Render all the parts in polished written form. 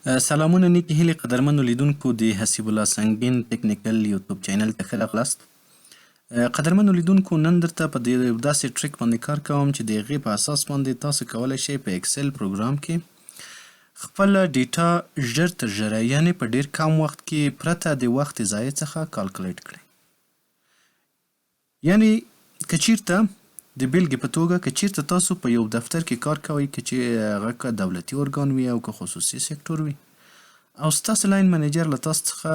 سلامونه نیکې هیلې قدرمنو لیدونکو د حسیب الله سنګین ټیکنیکل یوټیوب چینل ته ښه راغلاست. قدرمنو لیدونکو، نن درته په دې یو داسې trick باندې کار کوم چې د هغې په اساس باندې تاسو کولی شئ په Excel پروګرام کې خپله data ژر تر ژره، یعنې په ډیر کم وخت کې، پرته د وخت ضایع څخه calculate کړئ. یعنی که چیرته د بیلګې په توګه که چیرته تاسو په یو دفتر کې کار کوئ، که چې هغه که دولتي ارګان وي او که خصوصي سکتور وي، او ستاسو line manager له تاسو څخه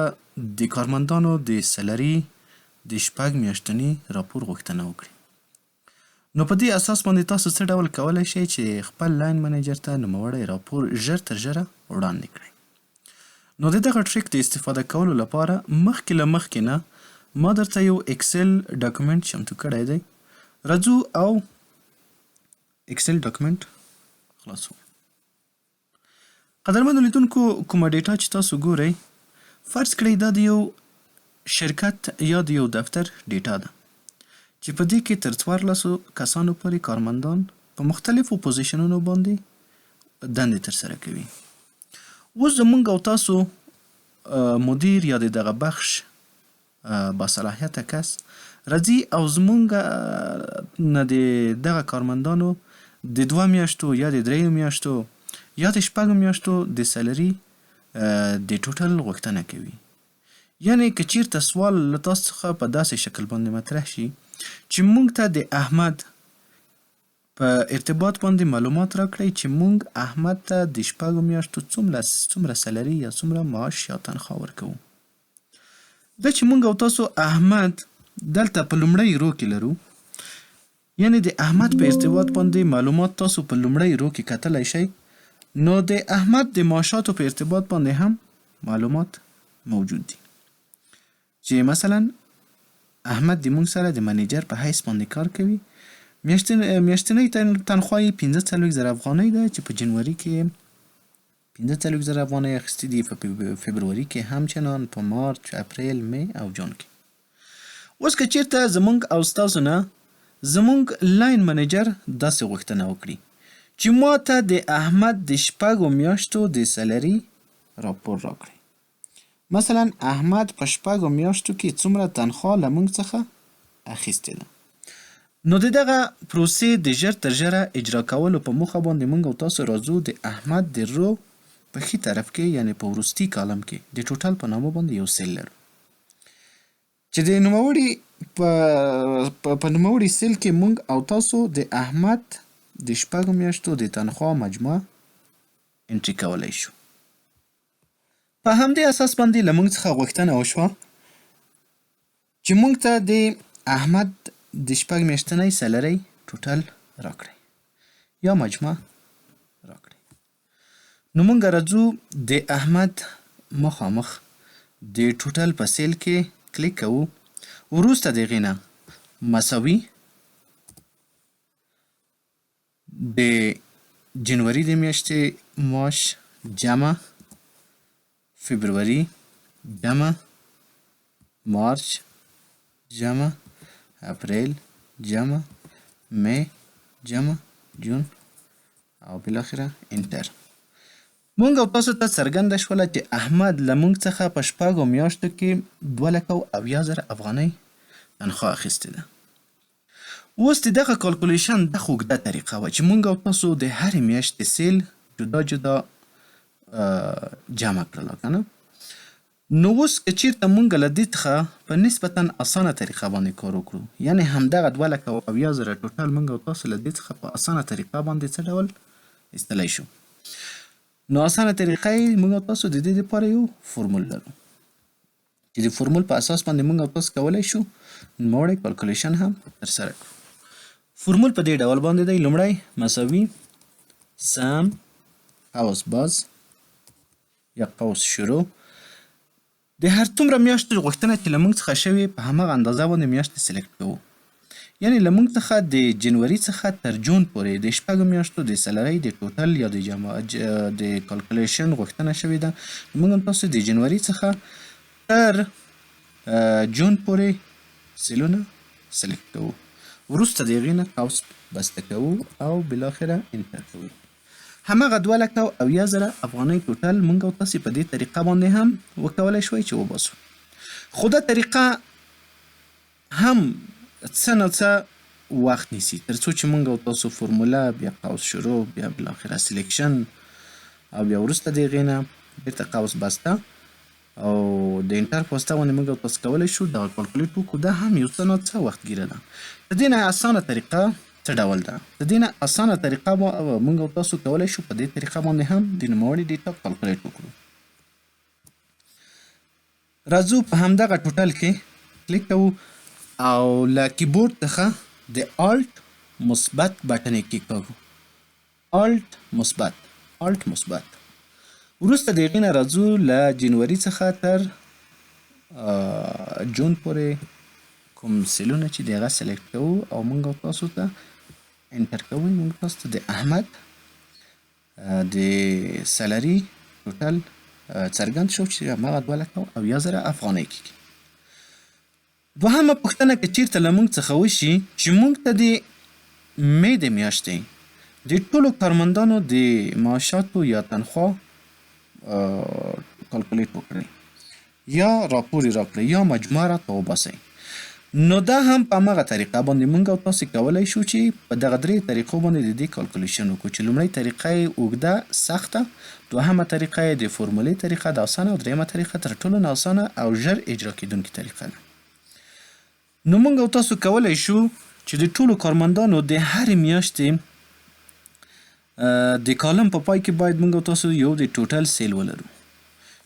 د کارمندانو د salary د 6 میاشتني راپور غوښتنه وکړي، نو په دې اساس باندې تاسو څه ډول کولی شئ چې خپل line manager ته نوموړی راپور ژر تر ژره وړاندې کړئ؟ نو د دغه trick د استفاده کولو لپاره مخکې له مخکې نه ما درته یو Excel document چمتو کړی دی. راځو او Excel document خلاصو. قدرمنو لیدونکو، کومه data چې تاسو ګورئ، فرض کړئ دا د یو شرکت یا د یو دفتر data ده چې په دې کې تر 14 کسانو پورې کارمندان په مختلفو position ونو باندې دندې ترسره کوي. اوس زمونږ او تاسو مدیر یا د دغه بخش باصلاحیته کس راځي او زمونږ نه د دغه کارمندانو د 2 میاشتو یا د 3 میاشتو یا د 6 میاشتو د salary د total غوښتنه کوي. یعنی که چیرته سوال له تاسو څخه په داسې شکل باندې مطرح شي چې مونږ ته د احمد په ارتباط باندې معلومات راکړئ چې مونږ احمد ته د 6 میاشتو څومره salary یا څومره معاش یا تنخوا ورکوو. دا چې مونږ او تاسو احمد دلته په لومړۍ row کې لرو، یعنی د احمد په ارتباط باندې معلومات تاسو په لومړۍ row کې کتلی شئ، نو د احمد د معاشاتو په ارتباط باندې هم معلومات موجود دي چې مثلا احمد د مونږ سره د manager په حیث باندې کار کوي، میاشتنۍ تنخوا یې 45,000 افغانۍ ده چې په جنوري کې 45,000 افغانۍ اخیستې دي، په فبروري کې هم چنان، په مارچ، اپریل، می او جون کې. اوس که چیرته زمونږ او ستاسو نه زمونږ line manager داسې غوښتنه وکړي چې ما ته د احمد د 6 میاشتو د salary راپور راکړي، مثلا احمد په 6 میاشتو کې څومره تنخوا له مونږ څخه اخیستې ده، نو د دغه پروسې د ژر تر ژره اجرا کولو په موخه باندې مونږ او تاسو راځو د احمد د row په ښي طرف کې، یعنی په وروستي column کې د total په نامه باندې یو cell لرو چې د نوموړي په نوموړي cell کې مونږ او تاسو د احمد د 6 میاشتو د تنخوا مجموعه entry کولی شو. په همدې اساس باندې له مونږ څخه غوښتنه وشوه چې مونږ ته د احمد د 6 میاشتنۍ salary total راکړئ یا مجموعه راکړئ. نو مونږ راځو د احمد مخامخ د total په cell کې کلیک کوو، وروسته د هغې نه مساوي د جنوري د میاشتې معاش جمع فبروري جمع مارچ جمع اپریل جمع می جمع جون او بالاخره enter. مونږ او تاسو ته څرګنده شوله چې احمد له مونږ څخه په 6 میاشتو کې 2,70,000 افغانۍ تنخوا اخیستې ده. اوس د دغه calculation دغه اوږده طریقه وه چې مونږ او تاسو د هرې میاشتې cell جدا جدا جمع کړله که نه. نو اوس که چیرته مونږ له دې څخه په نسبتا اسانه طریقه باندې کار وکړو، یعنی همدغه 2,70,000 total مونږ او تاسو له دې څخه په اسانه طریقه باندې څه ډول ایستلی شو، نو اسانه طریقه یې مونږ او تاسو د دې لپاره یو فورمول لرو چې د فورمول په اساس باندې مونږ او تاسو کولی شو نوموړی calculation هم ترسره کړو. فورمول په دې ډول باندې دی: لومړی مساوي سم قوس باز یا قوس شروع، د هر څومره میاشتو غوښتنه چې له مونږ څخه شوې په هماغه اندازه باندې میاشتې select کوو، یعنی له مونږ څخه د جنوري څخه تر جون پورې د 6 میاشتو د salary د total یا د جمع د calculation غوښتنه شوې ده. مونږ هم تاسو د جنوري څخه تر جون پورې cell ونه select کوو، وروسته د هغې نه قوس بسته کوو او بالاخره enter کوو. هماغه 2,70,000 افغانۍ ټوټل مونږ او تاسې په دې طریقه باندې هم وکولای شوای چې وباسو. خو دا طریقه هم څه نا څه وخت نیسي تر څو چې مونږ او تاسو فورموله، بیا قوس شروع، بیا بالاخره سلیکشن او بیا وروسته د هغې نه بیرته قوس بسته او د انټر په واسطه باندې موږ او تاسو کولی شو دغه کالکولیټ وکړو. دا هم یو څه نا څه وختګیره ده. د دې نه اسانه طریقه څه ډول ده؟ د دې نه اسانه طریقه موږ او تاسو کولی شو په دې طریقه باندې هم د نوموړي ډیټا کالکولیټ وکړو. راځو په همدغه ټوټل کې کلیک کوو او له کیبورډ څخه د آلټ مثبت بټن یې کیکاږو. آلټ مثبت، آلټ مثبت. وروسته د هغې نه راځو له جنوري څخه تر جون پورې کوم سیلونه چې دی هغه سلیکټ کوو او موږ او تاسو ته انټر کوو. موږ تاسو ته د احمد د سالري ټوټل څرګند شو چې هماغه 2,70,000 افغانۍ کېږي. دوهمه پوښتنه که چیرته له موږ څخه وشي چې موږ ته د مې د میاشتې د ټولو کارمندانو د معاشاتو یا تنخوا کالکولیټ وکړئ یا راپور یې راکړئ یا مجموعه راته وباسئ، نو دا هم په هماغه طریقه باندې موږ او تاسې کولی شو چې په دغه درې طریقو باندې د دې کالکولیشن وکړو چې لومړۍ طریقه یې اوږده سخته، دوهمه طریقه یې د فورمولې طریقه ده اسانه او درېیمه طریقه تر ټولو نه اسانه او ژر اجرا کېدونکې طریقه ده. نو موږ او تاسو کولی شو چې د ټولو کارمندانو د هرې میاشتې د کالم په پای کې باید موږ او تاسو یو د ټوټل سیل ولرو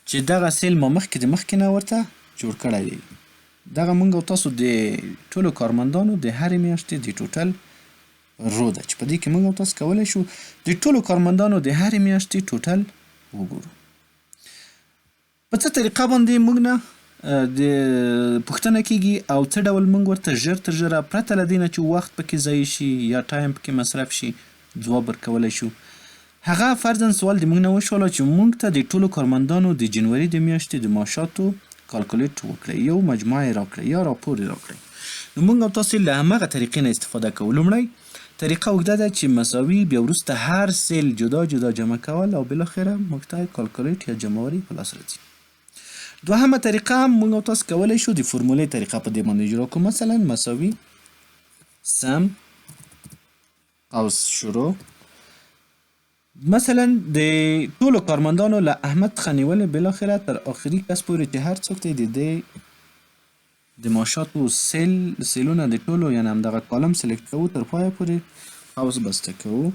چې دغه سیل ما مخکې د مخکې نه ورته جوړ کړی دی. دغه موږ او تاسو د ټولو کارمندانو د هرې میاشتې د ټوټل رو ده چې په دې کې موږ او تاسو کولی شو د ټولو کارمندانو د هرې میاشتې ټوټل وګورو. په څه طریقه باندې موږ نه د پوښتنه کیږي او څه ډول موږ ورته ژر تر ژره پرته له دې نه چې وخت پکې ضایع شي یا ټایم پکې مصرف شي ځواب ورکولی شو. هغه فرضاً سوال د موږ نه وشوله چې موږ ته د ټولو کارمندانو د جنوري د میاشتې د معاشاتو کالکولیټ وکړئ، یو مجموعه یې راکړئ یا راپور یې راکړئ. نو موږ او تاسې له همغه طریقې نه استفاده کوو. لومړی طریقه اوږده ده چې مساوي بیا وروسته هر سیل جدا جدا جمع کول او بالاخره موږ ته کالکولیټ یا جمعوري په لاس راځي. دوهمه طریقه هم موږ او تاسو کولی شو د فورمولې طریقه په دې باندې اجرا کړو. مثلا مساوي سم قوس شروع، مثلا د ټولو کارمندانو له احمد څخه نیولې بالاخره تر آخري کس پورې چې هر څوک دی د دې د معاشاتو سیل سیلونه د ټولو یعنی همدغه کالم سلیکټ کوو تر پایه پورې قوس بسته کوو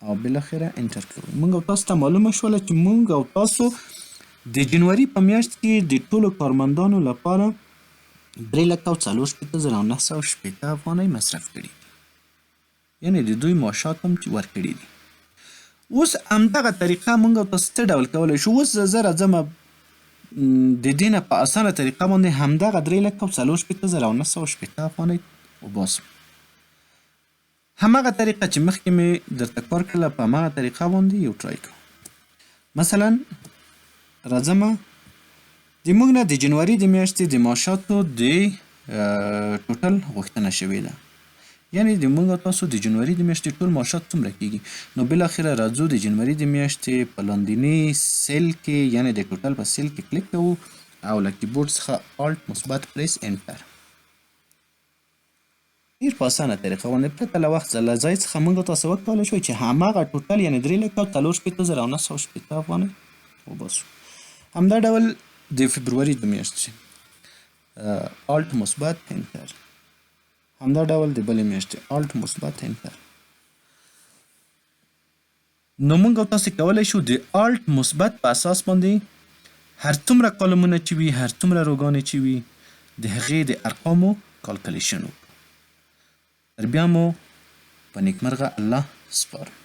او بالاخره انټر کوو. موږ او تاسو ته معلومه شوله چې موږ او تاسو د جنوري په میاشت کې د ټولو کارمندانو لپاره 3,64,960 افغانۍ مصرف کړي دي، یعنی د دوی معاشات هم چې ورکړي دي. اوس همدغه طریقه موږ او تاسو څه ډول کولی شو؟ اوس زه راځم د دې نه په اسانه طریقه باندې همدغه 3,64,960 افغانۍ وباسم. هماغه طریقه چې مخکې مې درته کار کړله په هماغه طریقه باندې یو ټرای کوم. مثلا راځم د موږ نه د جنوري د میاشتې د معاشاتو د ټوټل غوښتنه شوې ده، یعنی د موږ او تاسو د جنوري د میاشتې ټول معاشات څومره کیږي. نو بالاخره راځو د جنوري د میاشتې په لاندیني سیل کې یعنی د ټوټل په سیل کې کلیک کوو او له کیبورډ څخه آلټ مثبت پریس انټر. ډېر په اسانه طریقه باندې پرته له وخت له ځای څخه موږ تاسو وکولی شو چې هماغه ټوټل یعنی 3,64,960 افغانۍ وباسو. همدا ډول د فبروري د میاشتې آلټ مثبت انټر، همدا ډول د بلې میاشتې آلټ مثبت انټر. نو موږ او تاسو کولی شو د آلټ مثبت په اساس باندې هر څومره کالمونه چې وي، هر څومره روګانې چې وي، د هغې د ارقامو کالکولیشن وکړو. تر بیا مو په نیکمرغه الله سپارم.